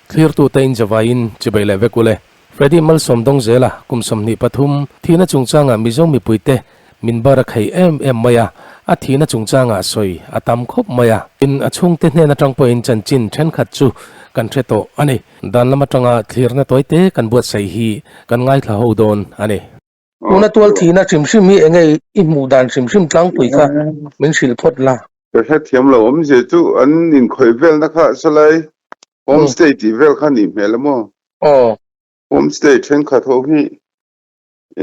Thlirtute in zavaiin chibai leh vek ule. Freddy Malsawm Dawngzela kum 23 thihna chungchangah Mizo mipuite min bar a khei em em mai a, a thihna chungchangah sawi a tam khawp mai a. Tin, a chhungte hnen atang pawhin chanchin thenkhat chu kan hre tawh a ni. Dan lam atanga thlirna tawite kan buatsaih hi kan ngaithla ho dawn a ni. Tuna tual thihna hrim hrim hi enge i hmuh dan hrim hrim tlangpui kha min hrilh phawt la. Ka hrethiam lo awmzia chu an inkhawih velna kha salai homestay tih vel kha nih hmel a maw? Aw. Homestay thenkhat ho hi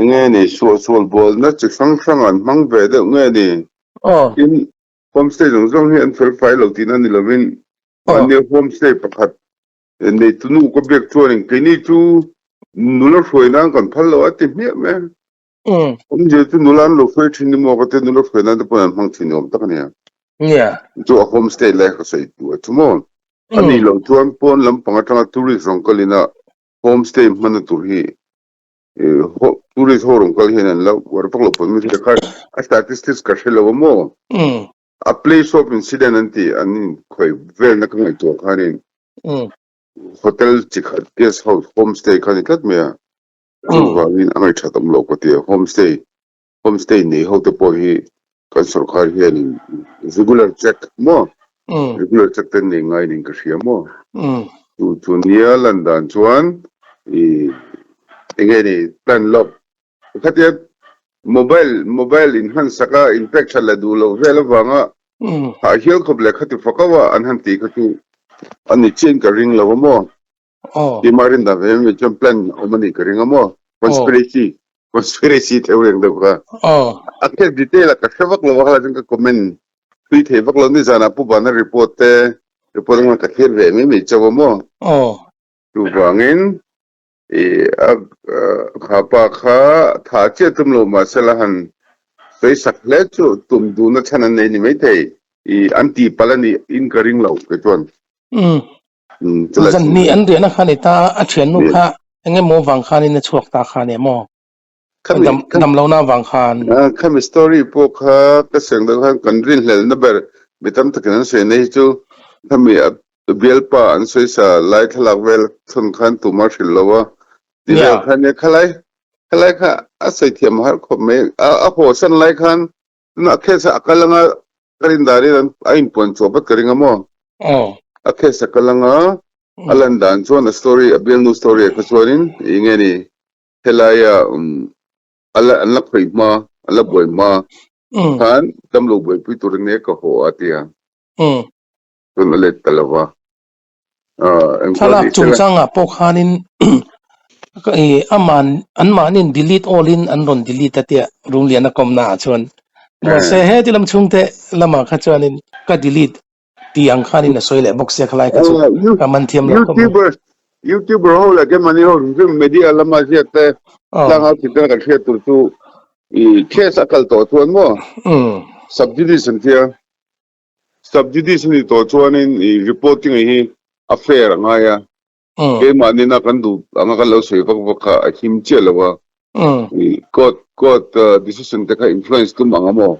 enge ni suahsual bualna chi hrang hrang an hmang ve deuh nge ni? Aw. Tin, homestay zawng zawng hi an felfai lo tihna ni lovin mahni homestay pakhat Neitu nu ka biak chuanin keini chu nula hruai nan kan phal lo a ti hmiah mai a. Awmzia chu nula an lo hruai thin ni maw ka tia nula hruai nan te pawn an hmang thin ni awm tak a nia. Chu a homestay lai ka sawi duh a chu maw. A nih loh chuan pawn lampang atanga tourist rawn kalin a homestay hmanna tur hi tourist ho rawn kal hian an la uar vak lo pawn min hria kha a statistics ka hre lo a maw. A place of incident an tih an inkhawih velna ka ngaihtuah khanin hotel chi khat guest house homestay kha ni tlat mai a, chuvangin a ngaihthat awm loh ka ti a, homestay homestay nei ho te pawh hi kan sorkar hianin regular check maw regular check te nei ngai niin ka hria maw chu chu nia lan dan chuan ih enge ni plan lawk Khatia mobile mobile in hman sak a in pek that leh duh loh vel avanga hah hial khawp leh khati fak auh a an han tih kha chu a ni chiah in ka ring lo a maw? Keimah rin dan ve mai chuan plan awm a nih ka ring a maw? Conspiracy conspiracy theu reng deuh kha. A case detail a ka hre vak lo a khalai chuan ka comment thui thei vak lo nizanah Pu Vana report te report ang ka thlir ve mai mai chauh a maw? Chuvangin I a kha pa kha tha chiah tum lo mahse la han sawi sak hle chu tum duhna chhan an nei ni maithei. I an tih palh a nih in ka ring lo kei chuan. Umm. Zan hnih an riahna kha ni ta a thiannu kha eng emaw vang khanin a chhuak ta kha nia maw? Dam lohna vang khan. Khami story pawh kha ka seng deuh khan kan rinhlelhna ber mi tam takin an sawi na hi chu khami bialpa an sawi sa lai thlalak vel chhawn khan tuma hrilh lo a ti vel kha nia khalai khalai kha a sawi thiam har khawp mai a haw san lai khan tunah case a kal anga ka rin danin a inpuan chhuah vat ka ring a maw a case a kal anga a lan dan chuan a story a bialnu story ah kha chuanin eng nge ni Helaia a la an la khawih hma, an la buai hma khan damlo buaipui tur ania ka haw a tia. Chuan a let ta lo va. Thlalak chungchangah pawh khanin aman anmahnin delete all in an rawn delete a tia Rungliana kawmna ah chuan. Mahse heti lam chhungte lamah kha chuanin ka delete Ti ang khanin a sawi leh bawk sia khalai kha chu ka man thiam lo khawp mai. YouTuber YouTuber ho leh keimahni ho hrim hrim media lama ziak te tlangau thil te kan hriat tur chu i case a kal tawh chuan maw sub judice an tia sub judice a nih tawh chuanin i reporting hi a fair a ngai a keimahni na kan duh anga kan lo sawi vak vak kha a him chiah lo a i court court decision te kha influence tum ang a maw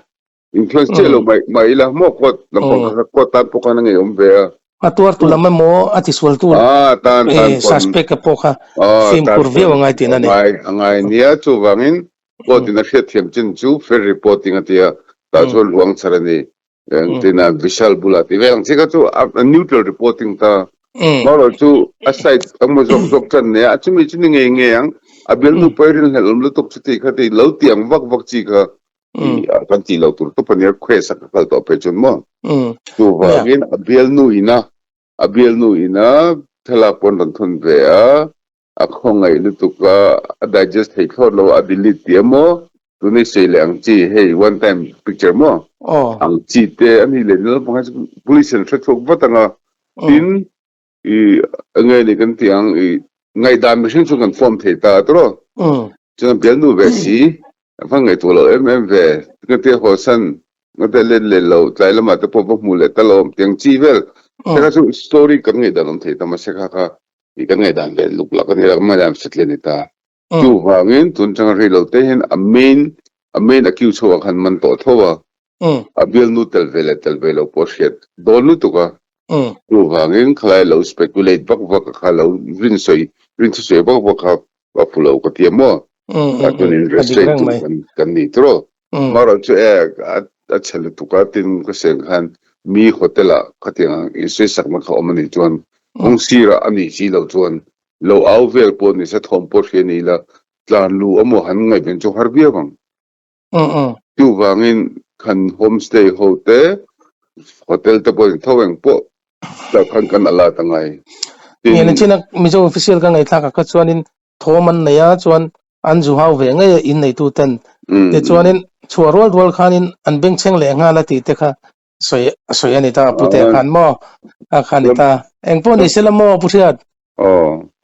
Influence chiah lo mai mai ila maw court lampang kha court tan pawh khan a ngei awm ve a. A tuar tu lam emaw a tisual tu ah tan tan pawn suspect a pawh kha fimkhur viau a ngai tihna a ni. A ngai nia chuvangin court in a hriat thiam chin chu fair reporting a tia tah chuan ruang chhar a ni. Engtin a Vishal bulah tih vel ang chi kha chu a neutral reporting ta. Marawh chu a side engmaw zawk zawk tan nia a chumi chu ni ngei ngei ang a bialnu pawh i rinhlelh awm lutuk chuti kha ti lo ti ang vak vak chi kha kan tih lo tur tawp ania quest a ka kal tawh phei chuan maw chuvangin a bialnu ina a bialnu ina thlalak pawn rawn thawn ve a a khawngaih lutuk a a digest thei thlawt lo a delete tih emaw tuna i sawi leh ang chi hei one time picture maw ang chi te a nih leh nilo pang police an hre chhuak vat anga tin i nge ni kan tih ang i ngaihdan mihring chu kan form thei ta tawh chuan bialnu ve si a va ngaihtuah loh em em ve ka tia haw san ka tia let leh lo tlai lamah te pawh va hmu leh ta lo tiang chi vel te kha chu story kan ngaihdan awm thei ta mahse kha kha i kan ngaihdan ve luk lak a ni a ngaihdan satliah a ni ta chuvangin tun tanga rei lo te hian a main a main accused ho ah khan man tawh tho a a bialnu tel ve leh tel ve lo pawh a hriat dawn lutuk a. Chuvangin khalai lo speculate vak vak a kha lo rin sawi rin thusawi vak vak kha a fu lo ka ti a maw? Tah chuan in restrain tur kan kan ni tawh. Marawh chu e a chhe lutuk a tin ka seng khan mi hotel ah khatiang ang insawisakna kha awm a nih chuan kawng sirah a nih si loh chuan lo au vel pawh ni se thawm pawh hria ni ila tlan luh emaw han ngaihven chu har viau ang. Chuvangin kan homestay ho te, hotel te pawhin tho eng pawh tah khan kan ala ta ngai. Tin. Nge nichina Mizo official ka ngaihthlak ah kha chuanin thawm an nei a, chuan an zu hau ve ngei a in neitu ten. Tichuanin chhuah rual rual khanin an bengchheng leh nghal a tih te kha sawi sawi a ni ta pu te khan maw a kha ni ta engpawh ni sela maw pu hriat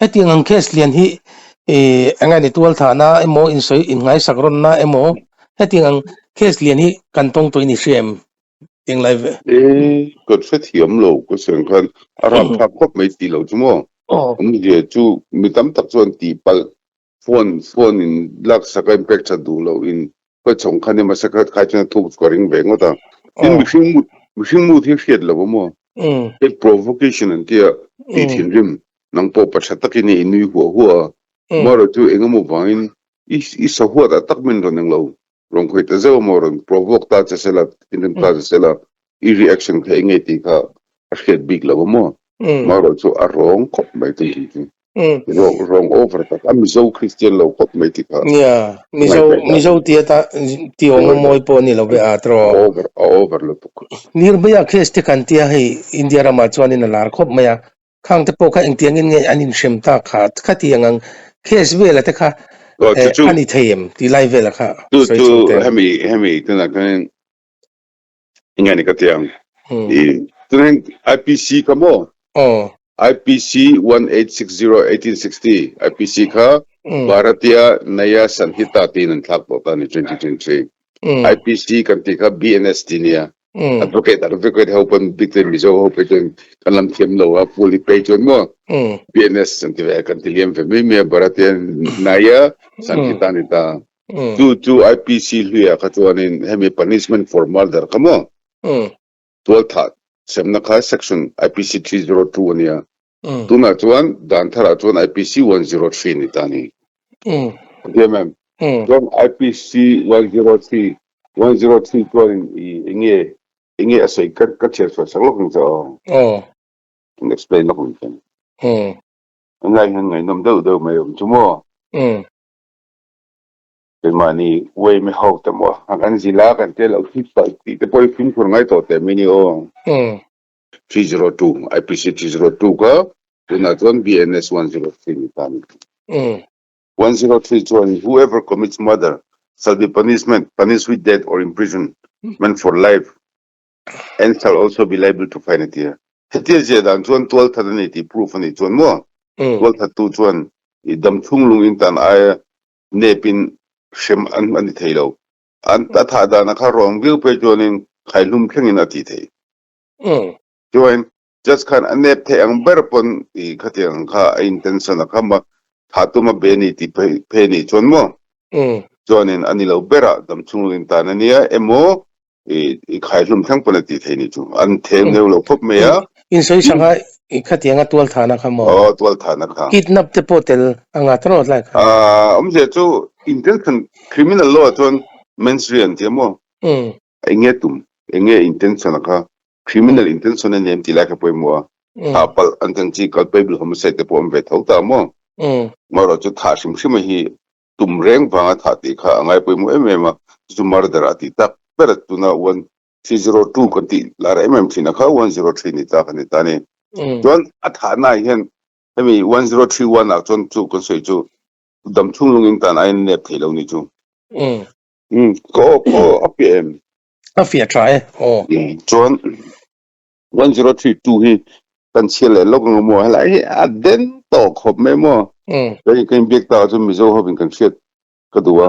hetiang ang case lian hi i eng ani tual thahna emaw in sawi in ngaisak rawnna emaw hetiang ang case lian hi kan tawng tawh in i hria em tiang lai ve E ka hrethiam lo ka sawi khan a rapthlak khawp mai tih loh chu maw awmzia chu mi tam tak chuan tihpalh Phone phone in lak sak a in pek that duh loh in khawi chhawng khan emaw secret khai chuan a thuk chu ka ring ve ngawt a. Tin mihring mood mihring mood hi hriat lo a maw? Hei provocation an tia tih thinrim nang pawh pa tha takin i nui huah huah a. Marawh chu eng emaw vangin i i sa huat ah tak min rawn englo rawn khawih ta zeuh a maw rawn provoke ta che sela thinrim ta che sela i reaction kha eng nge tih kha a hriat bik lo a maw? Marawh chu a rawng khawp mai tun tih chu. Rawng rawng over tak a Mizo Christian lo khawp mai ti kha. Nia, Mizo Mizo ti ata ti awm a mawi pawh a ni lo ve a tawh. A over a over lutuk. Nirbhaya case te kan tia hei India ramah chuanin a lar khawp mai a, khang te pawh kha engtiangin nge an inhrem tak kha khatiang ang case vela te kha a ni thei em tih lai vela kha sawi chho teh. Hemi hemi tunah khan Enge ni ka ti ang. I tunah IPC kha maw? Aw. IPC 1860 1860 IPC kha Bharatiya Naya Sanhita tiin an thlak tawh ta ni 2023. IPC kan tih kha BNS ti nia. Advocate advocate ho pawn bik te Mizo ho phei chuan kan lam thiam lo a full hi pei chuan maw BNS an ti ve kan ti liam ve mai mai a Bharatiya Naya Sanhita ni ta. Chu chu IPC hluiah kha chuanin hemi punishment for murder kha maw tualthah semna kha section IPC 302 a nia. Tunah chuan dan tharah chuan IPC 103 ni ta ni. Thiam em? Chuan IPC 103 103 chuanin i enge enge a sawi ka ka chhiar chhuah sak lawk ang che aw. Kan explain lawk ang che. Englai hian ngaihnawm deuh deuh mai awm chu maw? Keimahni uaime ho te maw a kan zila kan tel lo hi palh tih te pawh hi fimkhur ngai tawh teh mai ni aw. 302 IPC 302 kha tunah chuan BNS 103 ni ta ni. 103 chuan whoever commits murder shall be punishment punished with death or imprisonment for life and shall also be liable to fine a ti a. Hetia ziah dan chuan tualthat a ni tih proof a nih chuan maw tualthattu chuan i damchhung lung in tan aia nepin hrem an a ni thei lo. An a thah dan a kha rawng viau phei chuanin khaihlum thlengin a ti thei. Chuan judge khan a nep theih ang ber pawn i khatiang ang kha a intention a kha ma thah tum a be ni tih phei phei nih chuan maw chuanin a ni lo berah damchhung in tan a nia emaw i i khaihlum thleng pawn a ti thei ni chu an them neu lo khawp mai a. In sawi sak a i khatiang a tual thahna kha maw? Aw tual thahna kha. Kidnap te pawh tel a ngat rawt lai kha. Awmzia chu intention criminal law ah chuan mens rea an ti a maw? Enge tum enge intention a kha criminal intention a ni em tih lai kha pawimawh a. Thah palh an chan chi culpable homicide te pawh awm ve tho ta maw? Marawh chu thah hrim hrim a hi tum reng vanga thah tih kha a ngai pawimawh em em a, chu chu murder a tih tak ber a, tuna 1302 kan tih lar em em thin a kha 103 ni ta kha ni ta a ni. Chuan a thahna ah hian hemi 1031 ah chuan chu kan sawi chu damchhung lungin tan a in nep thei lo ni chu. Ka aw ka aw a fiah em? A fiah tha e, aw. Chuan 1032 hi kan chhia leh lawk ang maw helai hi a den tawh khawp mai maw kan kan inbiak takah chuan Mizo hovin kan hriat ka duh a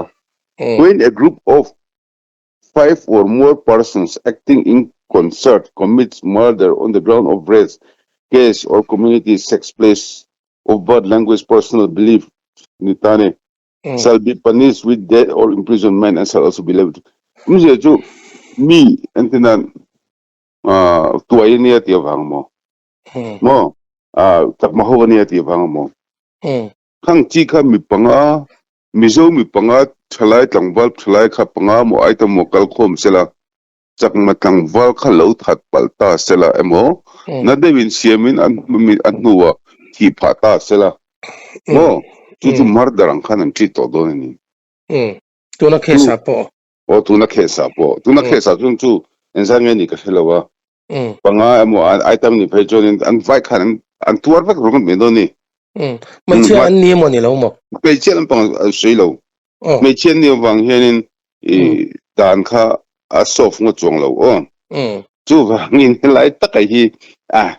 when a group of five or more persons acting in concert commits murder on the ground of race caste or community sex place of birth language personal belief ni ta ni shall be punished with death or imprisonment and shall also be liable to chu mi entirnan tuai a nia tih avang maw? Maw? A chakma ho ania tih avang amaw? Khang chi kha mi panga, Mizo mi panga thalai tlangval thalai kha panga maw ai ta maw kal khawm sela, chakma tlangval kha lo that palh ta sela emaw, na deuhin siamin a hnuah thih phah ta sela maw? Chu chu murder ang khan an treat tawh dawn a ni. Tuna case ah pawh. Aw tuna case ah pawh. Tuna case ah chuan chu engzat nge ni ka hre lo a. Panga emaw item ni phei chuanin an vai khan an an tuar vek rawng mai dawn ni. Hmeichhia an ni emaw ni lo maw? Hmeichhia lampang an sawi lo. Hmeichhia an nih avang hianin i dan kha a soft ngawt chuang lo aw. Chuvangin helai taka hi a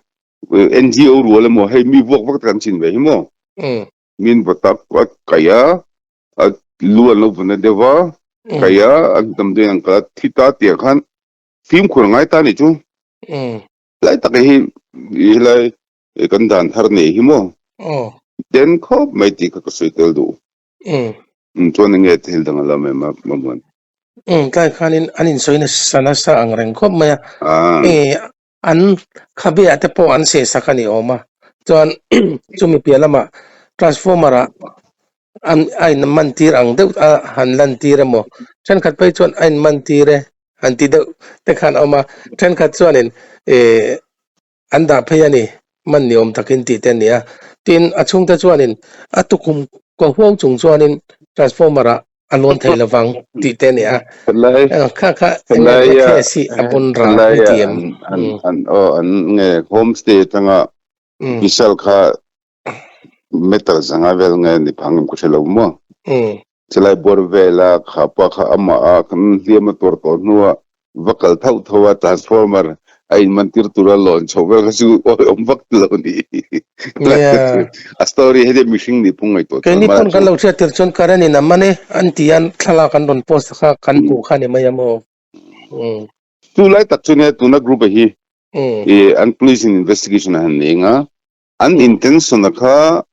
NGO rual emaw hei mi vuak vak tak an chin ve hi maw? Min va tak a kaih a, a lu an lo vun a deuh va, kaih a, an damdawi an kal a, thi ta tih ah khan fimkhur a ngai ta a nih chu. Helai taka hi helai kan dan thar nei hi maw? Den khawp mai tih kha ka sawi tel duh. Chuan enge thil dang a la awm em a Mamuan? Tlai khanin an insawi nasa nasa ang reng khawp mai a. An khabe ah te pawh an seh sak a ni awm a, chuan chumi piah lamah transformer ah an a in man tir ang deuh a han lan tir emaw thenkhat phei chuan a in man tir e han ti deuh te khan a awm a, thenkhat chuanin ih an dah phei a ni man ni awm takin tih te a ni a, tin a chhungte chuanin a tukhum kaw huau chung chuanin transformer ah a lawn thei lovang tih te a ni a. Thalai Kha kha enge thalai kha si a bun ra thalai ni ti em. an an an aw an nge homestay atanga vishal kha meter zanga vel nge ni phang em ka hre lo maw. Chelai bawr vela kha pa kha amah a kan hliam a tuar tawh hnua va kal thauh thauh a transformer a in man tir tura lawn chho vel kha chu awi awm vak lo ni. Yeah. A story hei mihring nih pawh ngaihtuah chuan Keini mah pawn chu kan lo hriat tir chuan current in a man e an ti a thlalak an rawn post kha kan hmuh kha ni mai a maw. Mm. Chu lai tak chu nia tuna group a hi Mm. i an police in investigation a han nei anga an intention a kha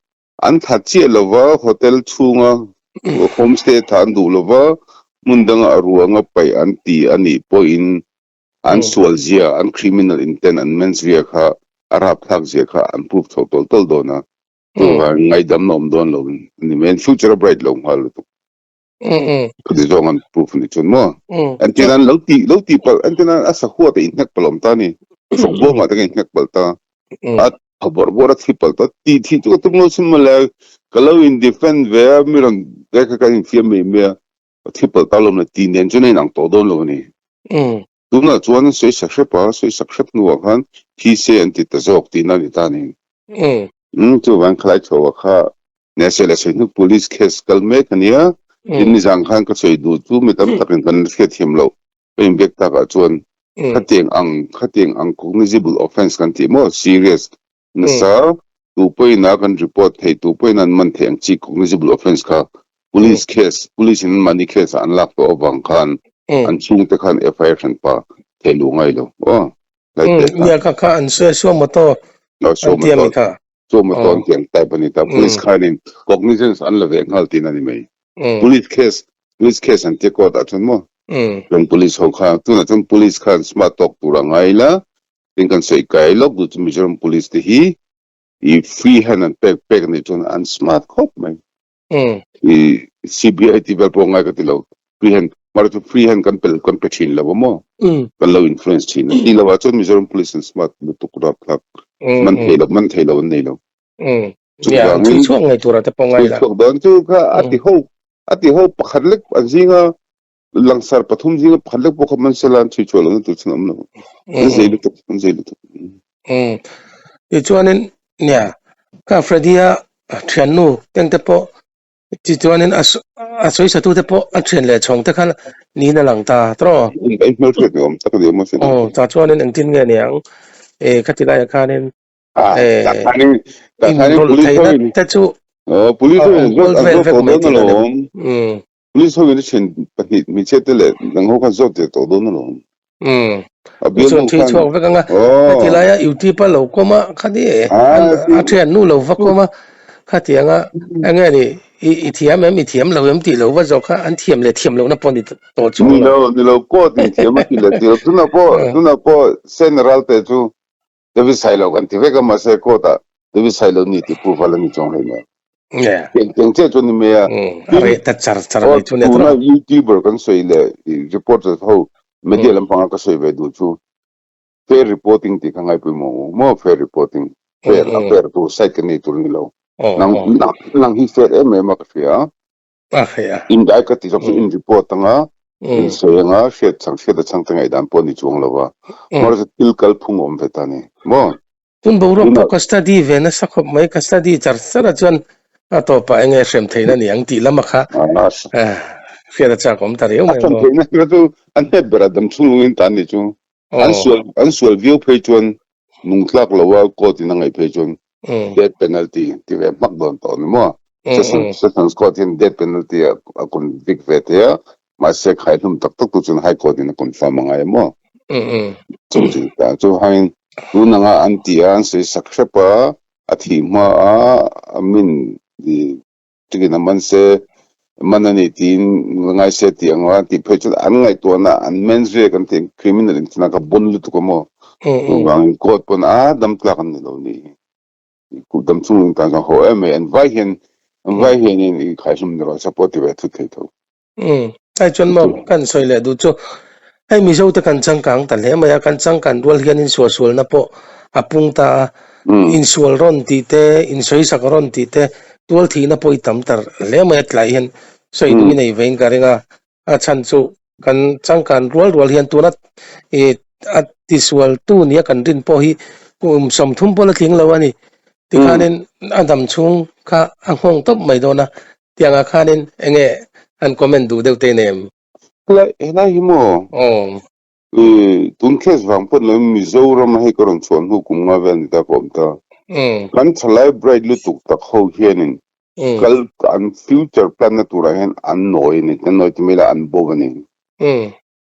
an tha chiah lova hotel chhunga homestay tha an duh lova hmun danga a ruanga paih an ti a nih pawhin an sual zia an criminal intent an mens rea kha a rapthlak zia kha an prove chho tawlh tawlh dawn a chuvang ngaidam na awm dawn lo ni mai future a bright lo nghal lutuk khati zawng an prove ni chuan maw entir nan lo ti lo ti palh entir nan a sakhua te inhnek palh awm ta ni hrawk bawmah te ka inhnek palh ta a tha bawrh bawrh a thi palh ta ti thih chu ka tum lo sin mawle ka lo in defend ve a mi rawn ka kan infiam mai mai a Ka thi palh ta lawm le ti nen chuan a inang tawh dawn lo a ni. Tunah chuan sawi sak hrep a, sawi sak hrep hnuah khan thi se an ti ta zawk tihna a ni ta a ni. Chuvang khalai chho ah kha Nese leh sawi hnu police case kal mek a nia. Tin nizan khan ka sawi duh chu mi tam takin kan hriatthiam loh ka inbiak takah chuan khatiang ang khatiang ang cognizable offence kan tih maw serious Nasa, tu pawhin a kan report theih, tu pawhin an man theih ang chi cognizable offence kha police case, police in an mahni case ah an lak tawh avang khan an chhungte khan FIR hran pa theih luh ngai lo. Aw, tlai te kha. Nia kha kha an sawi a suam motor an ti ami kha. Suam motor an ti ang type a ni ta. Police khanin cognizance an la ve nghal tihna a ni mai. Police case, police case an tia court ah chuan maw? Chuan police ho kha, tunah chuan police khan smart tawk tur a ngai la, Tin kan sawi kai lawk duh chu Mizoram Police te hi i free hand an pek pek anih chuan an smart khawp mai. I CBI tih vel pawh ngai ka ti lo. Free hand mara chu free hand kan pel kan pe thin lo a maw? Kan lo influence thin a. Ti lo ah chuan Mizoram Police an smart lutuk rapthlak. Man thei lo man thei lo an nei lo. Chuvangin chhuak ngei tur ah te pawh ngai la. Chhuak dawn chu kha a ti ho a ti ho pakhat lek an zinga Langsar pathum zinga pakhat lek pawh kha man sela an chhui chhuah lohna tur chuan awm lo. An zei lutuk, an zei lutuk. Umm. Tichuanin nia ka Freddy-a thiannu tengte pawh tichuanin a a sawisatute pawh a thian leh chhawng te khan niin a lang ta tawh. Ka hmelhriat ni awm tak a ni awm a Freddy. Aw, tah chuanin engtin nge niang e khati laiah khanin Ah, eh tah khanin tah khanin inrawlh police theihna hoin te chu aw police a hoin awm an zawt kual an vel zawt vek tawh mai dawn tihna ni. alawm. Umm. Police ho in a thian pahnih hmeichhia te leh dang ho khan zawt ve tawh dawn alawm. Umm. A bialnu Chuan thui khan chhuak vek anga heti aw. laia YouTube a lo kawm a khati e Ah a thian nu lo va kawm a khatianga enge ni i i thiam em i thiam lo em tih lo va zawh kha an thiam leh thiam lohna pawh ni tawh chuang Ni lo. lo ni lo court in thiam a ti leh ti lo tunah pawh tunah pawh Sen Ralte chu. David Sailo kan ti vek a mahse court ah David Sailo ni tih proof a la ni chuang hlei nen. Yeah. Keng keng che chuan ni mai a. Mm. A reh ta char char mai chu ne tuna YouTuber kan sawi leh reporters ho media lampanga ka sawi ve duh chu fair reporting tih kha ngai pawimawh u maw fair reporting fair a fair tur side kan nei tur ni lo. Nang nang hi fair em em a ka hria. A hria. In dai ka ti zawk chu in report anga in sawi anga hriat chang hriat a chang te ngaihdan pawh ni chuang lo va. Mawra chu thil kal phung awm ve ta ni maw. Tun boruak pawh ka study ve nasa khawp mai, ka study char char a chuan a tawpah enge hrem theihna ni ang tih lama kha hriat a chak awm ta riau mai maw. A hrem theihna kha chu a hnep berah dam chhung lungin tan ni chu. An sual an sual viau phei chuan nung tlak lo a court in a ngaih phei chuan death penalty ti ve hmak dawn tawh ni maw. Sessions Sessions court hian death penalty a a convict ve thei a, mahse khaihlum tak tak tu chuan high court in a confirm a ngai a maw. Chung chu ta chu hangin tun anga an ti a an sawi sak hrep a, a thih hma a a min i Tikin a man se, man a ni tiin ngai se tih ang a tih phei chuan an ngaihtuahna an mens rea kan tih criminal in tina ka bon lutuk a maw. Chuvangin court pawn a dam tlak an ni lo ni. Dam chung in tan chuan haw em mai an vai hian an vai hian in i khaihlum ni rawh support ti ve thut thei tho. Umm ai chuan maw kan sawi leh duh chu hei Mizo te kan changkang ta hle mai a, kan changkan rual hian insualsualna pawh a pung ta a, insual rawn tih te, insawisak rawn tih te, tual thihna pawh i tam ta hle mai a tlai hian sawi duh i nei vein ka ring a, a chhan chu kan changkan rual rual hian tuna ih a tisualtu nia kan rin pawh hi kum 30 pawh la tling lo a ni, tikhanin a dam chhung kha a nghawng tawp mai dawn a. Tiangah khanin enge an comment duh deuh te nem? Helai helai hi maw? Aw. I tun case vang pawh ni Mizoram a hei ka rawn chhuah hnu kum nga vel ni ta ka awm ta. Kan thalai bright lutuk tak ho hianin kal an future plan na turah hian an nawi a ni, an nawi ti mai ila an bo a ni.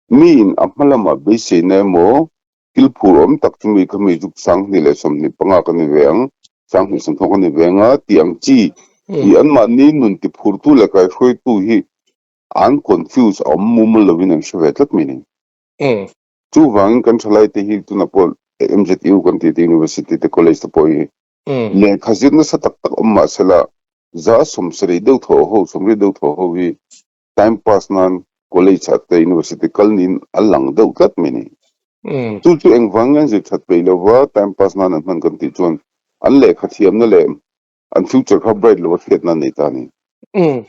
Miin a hma lamah beiseina emaw thil phur awm tak chu mi kha mi zuk 2025 ka ni ve ang, 2030 ka ni ve ang a tih ang chi i anmahni nun tiphurtu leh kaihruaitu hi an confuse a awm mumal lovin an hre ve tlat mai ni. Chuvangin kan thalaite hi tunah pawh MZU kan tih te University te College te pawh hi lehkha zir nasa tak tak awm mahsela 70% deuh thaw ho, 70 deuh thaw ho hi time pass nan college ah te university kal niin a lang deuh tlat mai ni. Chu chu engvang nge an zir that peih lova time pass nan an hman kan tih chuan an lehkha thiamna leh an future kha bright lova hriatna an nei ta a ni.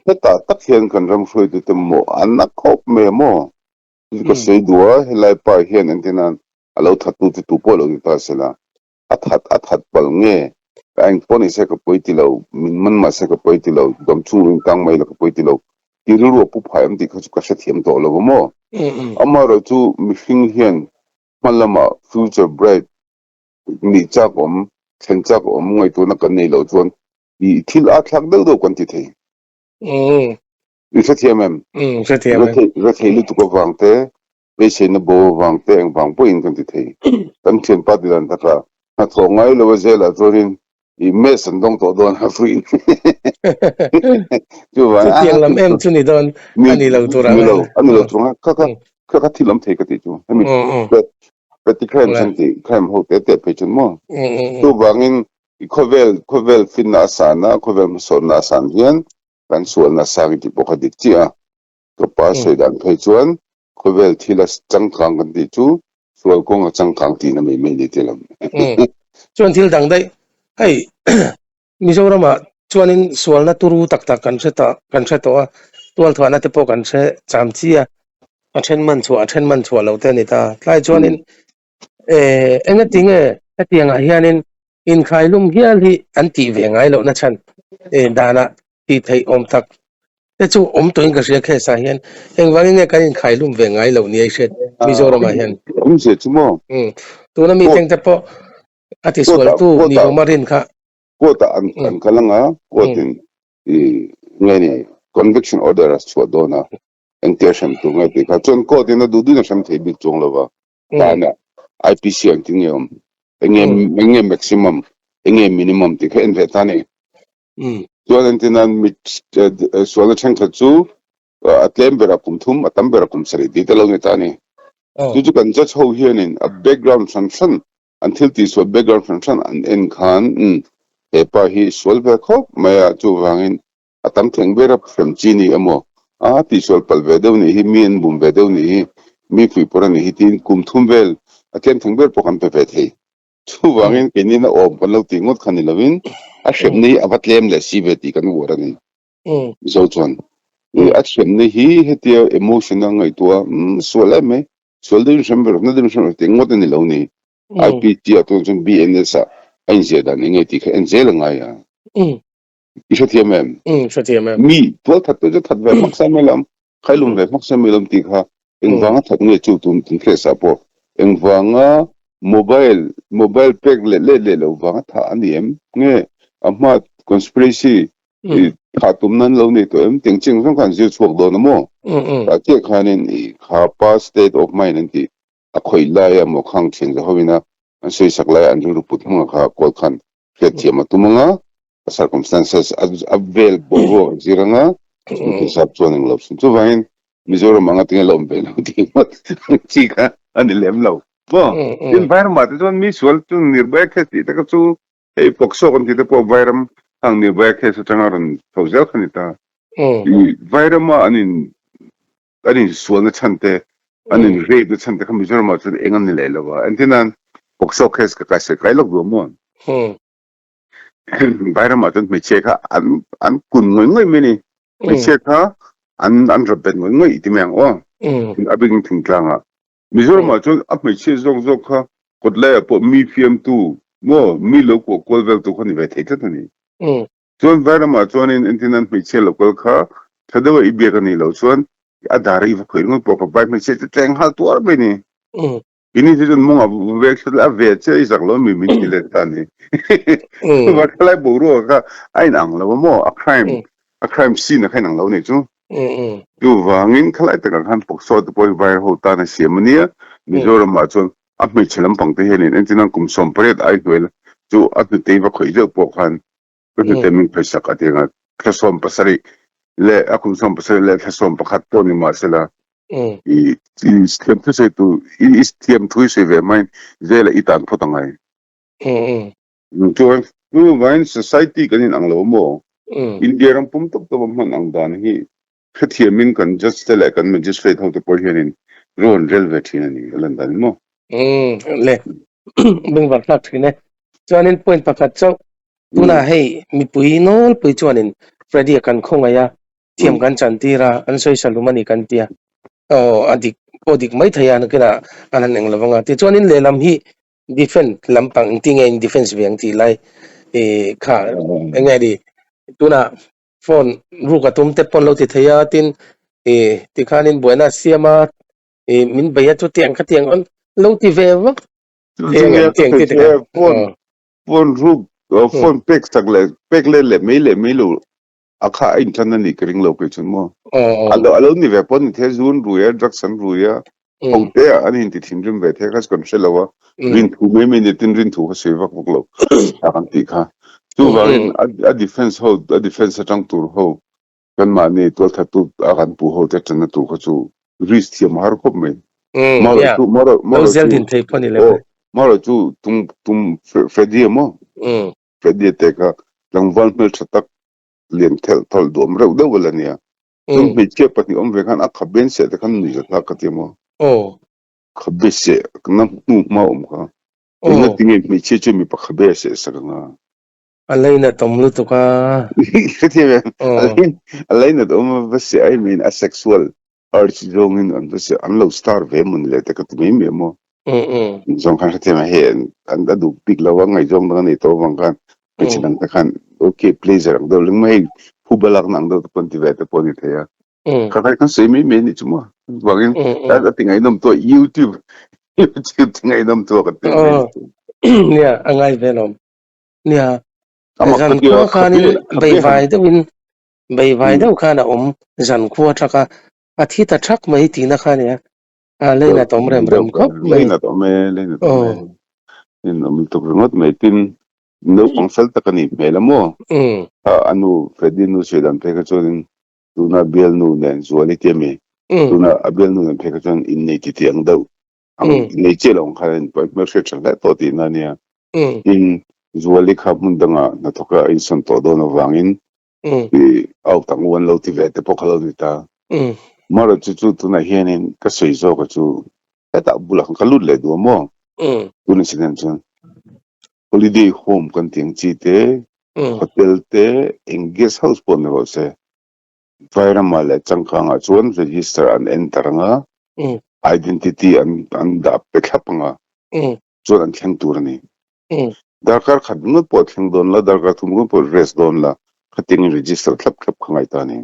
Hetah tak hian kan ram hruaitute maw an a khawp mai a maw? Chu ka sawi duh a, helai pa hian entirnan a lo thattu chu tu pawh lo ni ta sela. A that a that palh nge? Ka eng pawh ni se ka pawi ti lo, min man mah se ka pawi ti lo, dam chhung ring tang mai la ka pawi ti lo tih rilru a pu phai awm tih kha chu ka hrethiam tawh lo va maw? Amaherawh chu mihring hian hma lamah future bright nih chak awm, thlen chak awm ngaihtuahna kan nei loh chuan i thil a thlak deuh deuh kan ti thei. I hrethiam em? Hrethiam e. Rethei lutuk avang te, beiseina bo avang te engvang pawhin kan ti thei. Kan thianpa ti dan takah hnathawh ngai lo a zelah chuanin i mess an dawng tawh dawn a fuih. Chuvang a Chutiang lam em chu ni dawn a ni lo tur ang. Ni lo, a ni lo tur ang. Kha kha kha kha thil awm thei ka tih chu. Hemi petty crime chan ti crime ho te te phei chuan maw. Chuvangin i khawvel khawvel finna a san a, khawvel hmasawnna a san hian kan sualna sang i tih pawh kha dik chiah a. Ka pa sawi dan phei chuan khawvel thil a changkang kan tih chu sual kawng a changkang tihna mai mai ni te lam. Chuan thil dang daih, hei Mizoramah chuanin sualna turu tak tak kan hre ta kan hre tawh a, tualthuahna te pawh kan hre cham chi a, a then man chhuah a then man chhuah loh te a ni ta. Tlai chuanin engati nge hetiangah hianin Inkhailum hial hi an tih ve ngai lohna chhan danah tih theih awm tak te chu awm tawhin ka hria case ah hian engvangin nge kan inkhailum ve ngai loh nia i hriat Mizoram ah hian. Awmzia chu maw? Tuna mi teng te pawh a tisualtu ni awm a rin kha. Court ah an kal ang a, court in nge ni conviction order a chhuah dawn a, engtia hrem tur nge tih kha chuan court in a duh duhin a hrem thei bik chuang lo va. Tana IPC ang tin nge awm enge enge maximum enge minimum tih kha en ve ta ni. Chuan entirnan mit sualna thenkhat chu a tlem bera kum thum a tam bera kum sarih tih te lo ni ta ni. Chu chu kan judge ho hianin a background hran hran. an thil tihsual background hran hran an en khan umm he pa hi sual ve khawp mai a, chuvangin a tam thleng ber a hrem chi ni emaw a tihsual palh ve deuh nih hi, mi an bum ve deuh nih hi, mi fuihpawrh a nih hi tiin kum thum vel a tlem thleng ber pawh kan pe ve thei. Chuvangin keinin a awm kan lo tih ngawt kha ni lovin a hremna hi a va tlem leh si ve tih kan uar a ni. Mizo chuan a hremna hi hetia emotion a ngaihtuah a, umm sual em mai, sual deuhin hrem ve rawh, na deuhin hrem ve rawh tih ngawt a ni lo ni. IPT ah tuan chuan BNS ah a inziah dan eng nge tih kha en zel a ngai a. I hrethiam em? Hrethiam em. Mi tual that tu chu that ve hmak sa mai lam, khailum ve hmak sa mai lam tih kha engvanga that nge chu tun tun hriat sa pawh engvanga mobile mobile pek leh let leh lo vanga thah a ni em? Nge a hma conspiracy i thah tum nan lo nei tawh em? Tiang chiang zawng khan zir chhuak dawn a maw? Tah chiah khanin i kha pa state of mind an tih a khawih laia maw khang thian za hovina an sawisak laia an rilru put hmanga kha kawl khan hriatthiam a tum anga, a circumstances a vel boruak a zir anga, chu hisap chuan englo hrim. Chuvangin Mizoram anga tinge la awm ve lo tih ngawt chi kha a ni lem lo. Maw? Tin Vairamah te chuan mi sual chu Nirbhaya case tih te kha chu hei Pawksawk an tih te pawh Vairam hang Nirbhaya case atanga rawn chho zel kha ni ta. I Vairama an in an insualna chhan te, an in rape na chhan te kha Mizoramah chuan eng an ni leh lo a. Engtin nan Pawksawk case ka kai sawi kai lawk duh a maw? Vairamah chuan hmeichhia kha an an kun ngawih ngawih mai a ni. Hmeichhia kha an an rawt bet ngawih ngawih i ti mai ang aw. A bikin thingtlangah. Mizoramah chuan a hmeichhia zawk zawk kha kawt laiah pawh mi fiamtu maw mi lo kuah kual veltu kha ni ve thei tlat a ni. Chuan Vairamah chuanin entin an hmeichhia lo kal kha tha deuha i biak a nih loh chuan a dar a i va khawih ringawt pawh kha vai hmeichhia chu tleng nghal tuar mai ni. Ini hi chuan mawngah vek hret a ve chiah i zak lo mi min ti let ta ni. Chuvang thalai boruak kha a inang lo a maw a crime a crime scene a kha inang lo nih chu. Chuvangin khalai takah khan Pawksawh te pawh hi vai ho tan a siam a nia. Mizoramah chuan a hmeichhe lampang te hianin entin an kum 18 ai hnuai la chu a hnutei va khawih deuh pawh khan ka hnute min pheisak a ti anga thla 17 leh a kum 17 leh thla 11 pawh ni mahsela i i thiam thu sawi tu i i thiam thu i sawi ve mai zela i tan phawt angai chuan chuvain society kan in ang lo maw India ram pum tawp tawp a hman ang dan hi hrethiamin kan judge te leh kan magistrate ho te pawh hianin ro an rel ve thin a ni a lan dan maw. Le bengvar hlak thin e. Chuanin point pakhat chauh tunah hei mipui nawlpui chuanin Freddy-a kan khawngaih a, thiam kan chantir a, an sawi lum a ni kan tia. Aw a dik pawh dik mai thei a nakinah an han eng lo vang a. Tichuanin lehlam hi defend lampang engtin nge in defence ve ang tih lai ih kha eng nge ni tunah phone ruk a tum te pawn lo ti thei a tin ih tikhanin buaina a siam a ih min bei a chutiang khatiang an lo ti ve vak thei ang em tiang ti te kha phone phone ruk phone pek sak leh pek let leh mai leh mai lo a kha a inthan a nih ka ring lo kei chuan maw a lo a lo ni ve pawh ni thei zu an rui a drugs an rui a ho te ah an inti thinrim ve thei kha chu kan hre lo a rin thu mai mai ni tin rin thu kha sawi vak vak lo tak an tih kha chuvangin a defense ho a defense atang tur ho kan mahni tualthattu a kan puh ho te tanna tur kha chu risk thiam a har khawp mai mara chu mara mara chu mara chu tum tum Freddy maw Freddy te kha tlangval hmeltha tak lian thelh thawlh duam reuh deuh a la nia. Chuan hmeichhia pahnih awm ve khan a khabe an seh te khan nuih zathlak ka ti a maw. Khabe seh na hnu hma awm kha. Enga tinge hmeichhia chu mipa khabe a seh sak anga. A lainat awm lutuk a. Hrethiam em? A lainat awm a va seh ai mai in a sexual urge zawngin an va seh an lo star ve maw ni le te ka ti mai mai a maw. Zawng khan hrethiam em hei an a duh bik lo a ngaihzawng dang a nei tawh avang khan hmeichhe dang te khan okay pleasure ang deuh leng mai hei phuba lakna ang deuh te pawh an ti ve te pawh a ni thei a. Kha kha kan sawi mai mai a nih chu maw. Chuvangin a ti ngaihnawm tawh YouTube YouTube ti ngaihnawm tawh ka ti mai. Nia a ngai ve lawm. Nia zan khua khanin beivai deuhin beivai deuh khan a awm zan khua thak a a thi ta thak mai tihna kha nia a leinat awm rem rem khawp mai. Leinat awm e leinat awm e. In awm lutuk ringawt mai tin naupang fel tak a nih hmel a maw? A nu Freddy nu sawi dan phei kha chuanin tuna bialnu nen Zuali tia mi tuna a bialnu nen phei kha chuan innei titi ang deuh. Ang nei chiah lo ang khan a inpawh hmelhriat tha hle tawh tihna a nia. Tin, Zuali kha hmun danga hnathawka a insawn tawh dawn avangin i out ang u an lo ti ve te pawh kha lo ni ta. Mara chu chu tunah hianin ka sawi zawk a chu hetah bulah khan ka lut leh duh a maw? Tun incident chuan holiday home kan tih ang chi te, hotel te, eng guest house pawh ni rawh se, Vairamah leh changkangah chuan register an enter ang a, identity an an dah pe thlap ang a, chuan an thleng tur a ni. Darkar khat ringawt pawh thleng dawn la, darkar thum ringawt pawh rest dawn la, khatiangin register thlap thlap kha ngaih ta a ni.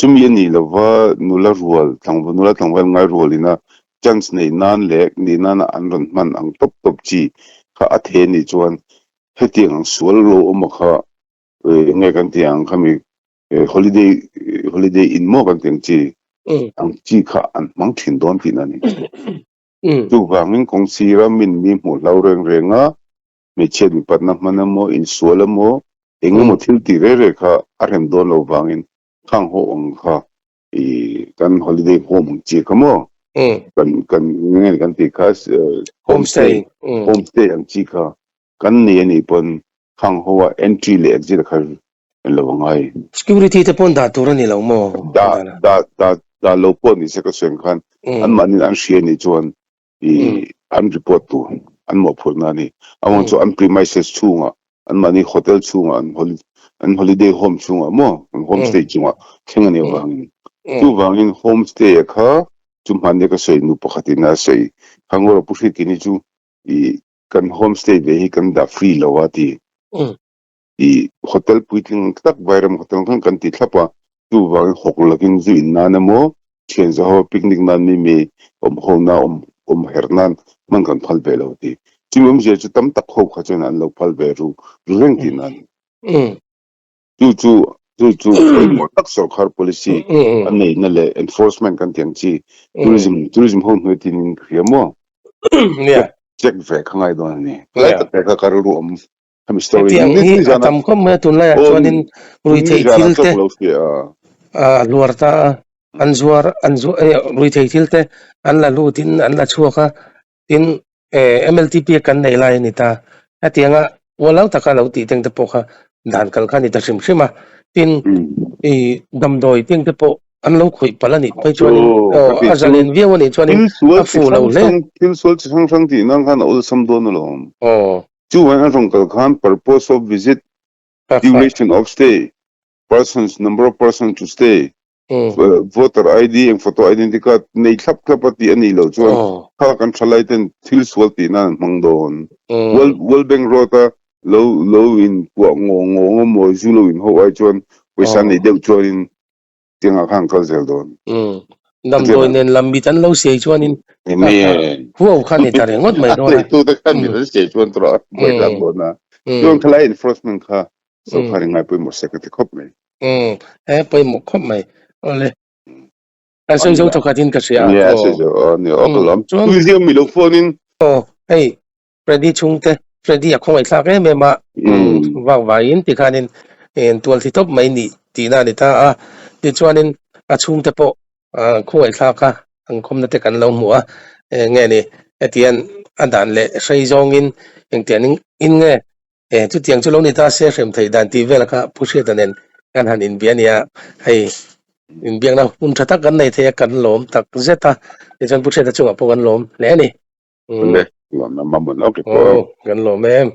Chumi a nih lova nula rual, tlangval nula tlangval ngai rualina chance neih nan leh nih nana an rawn hman ang tawp tawp chi kha a the nih chuan hetiang ang sual lo awm a kha enge kan tih ang khami holiday holiday in maw kan tih ang chi ang chi kha an hmang thin dawn tihna a ni. Chuvangin kawng sira min mi hmuh hlau reng reng a, hmeichhiat mipatna hman emaw insual emaw engemaw thil tih reng reng kha a rem dawn lo vangin khang ho ang kha i kan holiday home ang chi kha maw kan kan nge kan tih kha homestay homestay ang chi kha Kan nei a nih pawn khang ho a entry leh exit a kha en lo a ngai. Security te pawn dah tur a ni lo maw? Dah dah dah dah lo pawh ni se ka sawi ang khan an mahni an hria nih chuan i an report tur an mawhphurhna a ni. Amang chu an premises chhungah an mahni hotel chhungah an holi an holiday home chhungah maw an homestay chungah thleng a nih avangin chuvangin homestay a kha chu hmanni ka sawi nu pakhatin a sawi kha ngawr a pu hriat chu i kan homestay ve hi kan dah free lo a ti. I hotel puitling tak Vairam hotel khan kan ti thlap a, chuvangin hawk lakin zu in nan emaw thian za ho picnic nan mi mi awm ho na awm awm herh nan hman kan phal ve lo a ti. Chumi awmzia chu tam tak ho kha chuan an lo phal ve ru ru reng tih nan. Chu chu chu chu pawimawh tak sorkar policy a neihna leh enforcement kan tih ang chi tourism tourism ho hnuai tin in ka hria maw? Nia. Check ve kha ngai dawn a ni. Lai tak te kha ka rilru awm hemi story Hetiang hi a tam khawp mai a tunlai ah chuanin ruithei thil te a hluar ta a an zuar an zuar ruithei thil te an la lut in an la chhuak a Tin, MLTP kan nei lai a ni ta. Hetianga ualau taka lo tih teng te pawh kha dan kal kha a ni ta hrim hrim a. Tin, i damdawi teng te pawh an lo khawih palh a nih phei chuanin a zalen viau a nih chuanin a fuh lo hle. Thil sual chi hrang hrang tih nan khan a awlsam dawn alawm. Chuvangin a rawn kal khan purpose of visit, duration of stay, persons, number of persons to stay, Voter ID eng photo identity card nei thlap thlap a tih a nih loh chuan kha kan thalai ten thil sual tih nan an hmang dawn. World World Bank Road a lo lo in puah ngaw ngaw emaw zu lo in ho ai chuan pawisa nei deuh chuanin tiangah khan an kal zel dawn. Damdawi nen lam mit an lo siai chuanin huau kha ni ta ringawt mai dawn a. A neitute khan mit an siai chuan tawh a buai tlak dawn a. Chuan khalai enforcement kha sorkar in ngai pawimawh se ka ti khawp mai. Umm he pawimawh khawp mai. Awle. Kan sawi zo thawkhat in ka hria. Nia sawi zo aw ni aw ka lawm. Chuan Tui ziam mi lo phone in. Aw hei Freddy chhungte Freddy a khawngaih thlak em em a vak vaiin tikhanin tual thi tawp mai nih tihna a ni ta a. Tichuanin a chhungte pawh khawngaih thlak a an khawmna te kan lo hmu a. Nge ni hetiang a dan leh hrei zawngin engtiang in nge E, chutiang chu lo ni ta se hrem theih dan tih vel kha Pu Hriata nen kan han inbia a nia. Hei, inbiakna hun tha tak kan nei thei a, kan lawm tak zet a. Tichuan Pu Hriata chungah pawh kan lawm hle a ni. Ule, lawm na mamawh lo ke pawh. Aw, kan lawm em.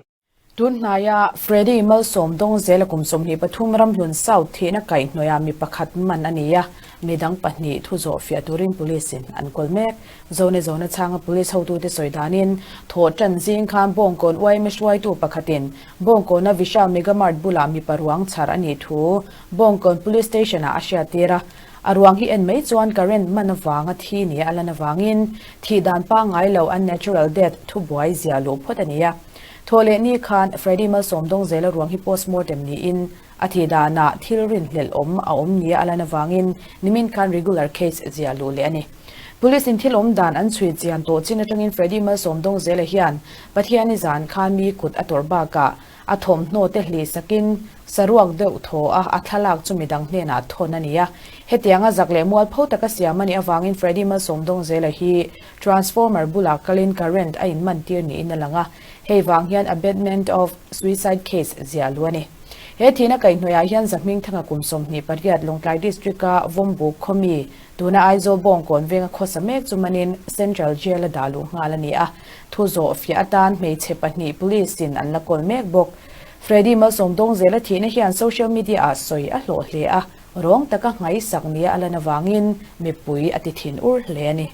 Tun hnaia Freddy Malsawm Dawngzela kum 23 Ramhlun South thihna kaihhnawihah mi pakhat man a ni a, midang pahnih thu zawh fiah turin Police in an kawl mek. Zone zona chhanga police hotute sawi danin, thawh tan zing khan Bawngkawn yma hruaitu pakhatin Bawngkawna Vishal Mega Mart bulah mipa ruang chhar a nih thu Bawngkawn Police Station-ah a hriattir a. A ruang hi en mai chuan current man avanga thi nia a lan avangin thih dan pangngai lo unnatural death thubuai zia luh phawt a ni a. Thawh leh ni khan Freddy Malsawm Dawngzela ruang hi postmortem niin a thih danah thil rinhlelh awm a awm nia a lan avangin nimin khan regular case zia luh leh a ni. Police in thil awm dan an chhui chian tawh chin atangin Freddy Malsawm Dawngzela hian Pathiani zan khan mi kut a tawrh bakah A thawmhnaw te hlih sakin saruak deuh thaw a, a thlalak chu midang hnenah thawn a ni a. Hetianga zak leh mualpho taka siam a nih avangin Freddy Malsawmdawngzela hi transformer bulah kalin current a inmantir niin a lang a, hei vang hian abetment of suicide case ziah luh a ni. He thihna kaihhnawihah hian Zahmingthanga kum 28 Lawngtlai District-a Vawmbuk khaw mi Tuna Aizawl Bawngkawn venga khawsa mek chu manin Central Jail a dah luh nghal a ni a, thu zawh fiah atan hmeichhe pahnih Police in an la kawl mek bawk. Freddy Malsawmdawngzela thihna hian social media ah sawi a hlawh hle a, rawng taka nghaisak nia a lan avangin mipui a ti thin ur hle a ni.